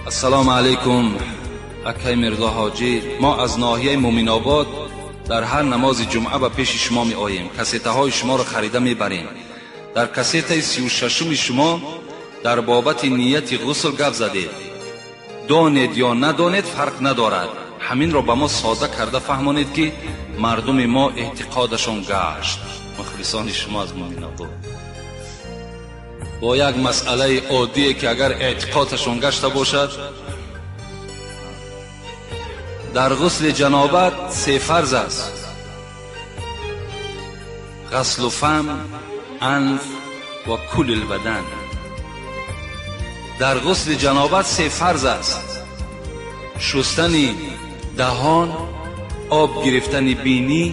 Ассалому алайкум акай Мирзо Ҳоҷӣ. Мо аз ноҳияи Мӯминобод дар ҳар намози ҷумъа ба пеши шумо меоем, кассетаҳои шуморо харида мебарем. Дар кассетаи 36-уми шумо дар бобати нияти ғусл гап задед. Донед ё надонед фарқ надорад. Ҳаминро ба мо сода карда фаҳмонед, ки мардуми мо эътиқодашон гашт. Мухлисони шумо аз Мӯминобод. Бо як масъалаи оддие ки агар эътиқодашон гашта бошад, дар ғусли ҷанобат се фарз аст: ғаслу фам, анф ва кулли бадан. Дар ғусли ҷанобат се фарз аст: шустани даҳон, об гирифтани бинӣ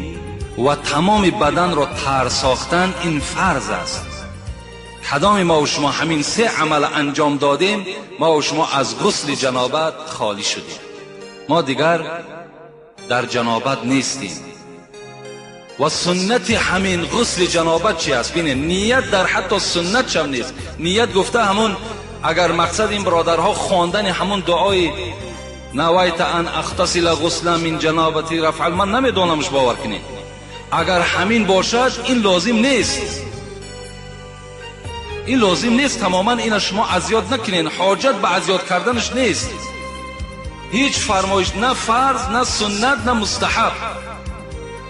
ва тамоми баданро тар сохтан. Ин фарз аст. Кадоми мо ва шумо ҳамин се амал анҷом додем, мо ва шумо аз ғусли ҷанобат холӣ шудем. Мо дигар дар ҷанобат нестем. Ва суннати ҳамин ғусли ҷанобат чи аст? Бинед, ният дар ҳатто суннат чам нест. Ният гуфта ҳамун, агар мақсад ин бародарҳо хондани ҳамун дуои навайта ан ахтасила ғусла мин ҷанобати рафъал, ман намедонамш, бовар кунед. Агар ҳамин бошад, ин лозим нест. Ин лозим нест тамоман. Ина шумо азёд накунед, ҳоҷат ба азёд карданаш нест. Ҳеҷ фармоиш, на фарз, на суннат, на мустаҳаб,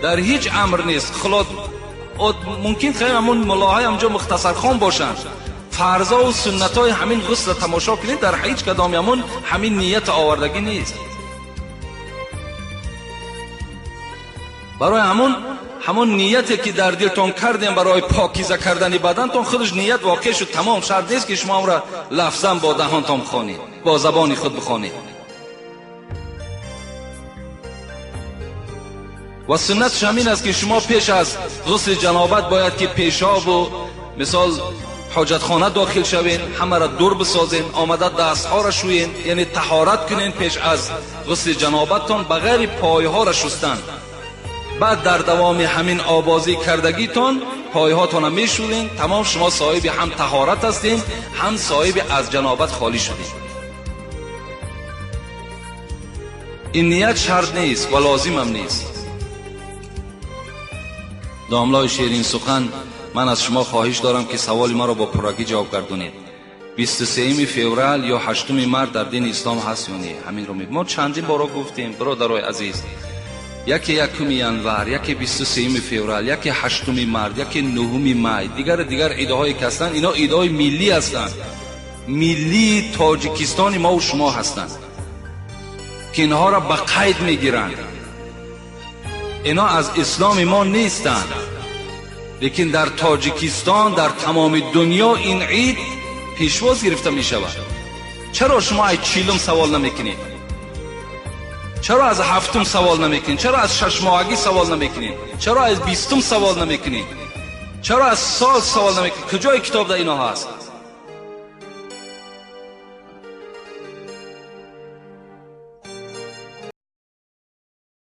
дар ҳеҷ амр нест. Хулос, мумкин хеле ҳамун муллоҳои ҳамҷо мухтасархон бошанд. Фарзову суннатҳои ҳамин ғусла тамошо кунед, дар ҳеҷ кадоми ҳамун ҳамин ният овардагӣ нест. Барои ҳамун нияте ки дар дилтон кардем барои покиза кардани бадантон, худаш ният воқеъ шуд, тамом. Шарт нест ки шумо амра лафзан бо даҳонтон бихонед, бо забони худ бихонед. Ва суннатш ҳамин аст, ки шумо пеш аз ғусли ҷанобат бояд ки пешобу мисол ҳоҷатхона дохил шавен, ҳамаро дур бисозен, омада дастҳоро шӯен, яъне таҳорат кунен пеш аз ғусли ҷанобаттон, ба ғайри пойҳоро шустан. Баъд дар давоми ҳамин обозӣ кардагитон пойҳотонро мешӯрен, тамом. Шумо соҳиби ҳам таҳорат ҳастен, ҳам соҳиби аз ҷанобат холӣ шудем. Ин ният шарт нест ва лозимам нест. Домлои ширин сухан, ман аз шумо хоҳиш дорам, ки саволи маро бо пуррагӣ ҷавоб гардонед. 23 феврал ё 8 март дар дини ислом ҳаст ё не? Ҳаминро мо чандин боро гуфтем, бародарои азиз. Яке 1 январ, яке 23 феврал, яке 8 март, яке 9 май, дигар идҳое ки ҳастанд, ино идҳои миллӣ ҳастанд, миллии Тоҷикистони мо ва шумо ҳастанд, ки инҳоро ба қайд мегиранд. Ино аз исломи мо нестанд, лекин дар Тоҷикистон, дар тамоми дунё ин ид пешвоз гирифта мешавад. Чаро шумо аз 40-ум савол намекунед? Чаро аз 7-ум савол намекунед? Чаро аз 6 моҳагӣ савол намекунед? Чаро аз 20-ум савол намекунед? Чаро аз сол савол намекунед? Куҷои китоб дар ино ҳаст?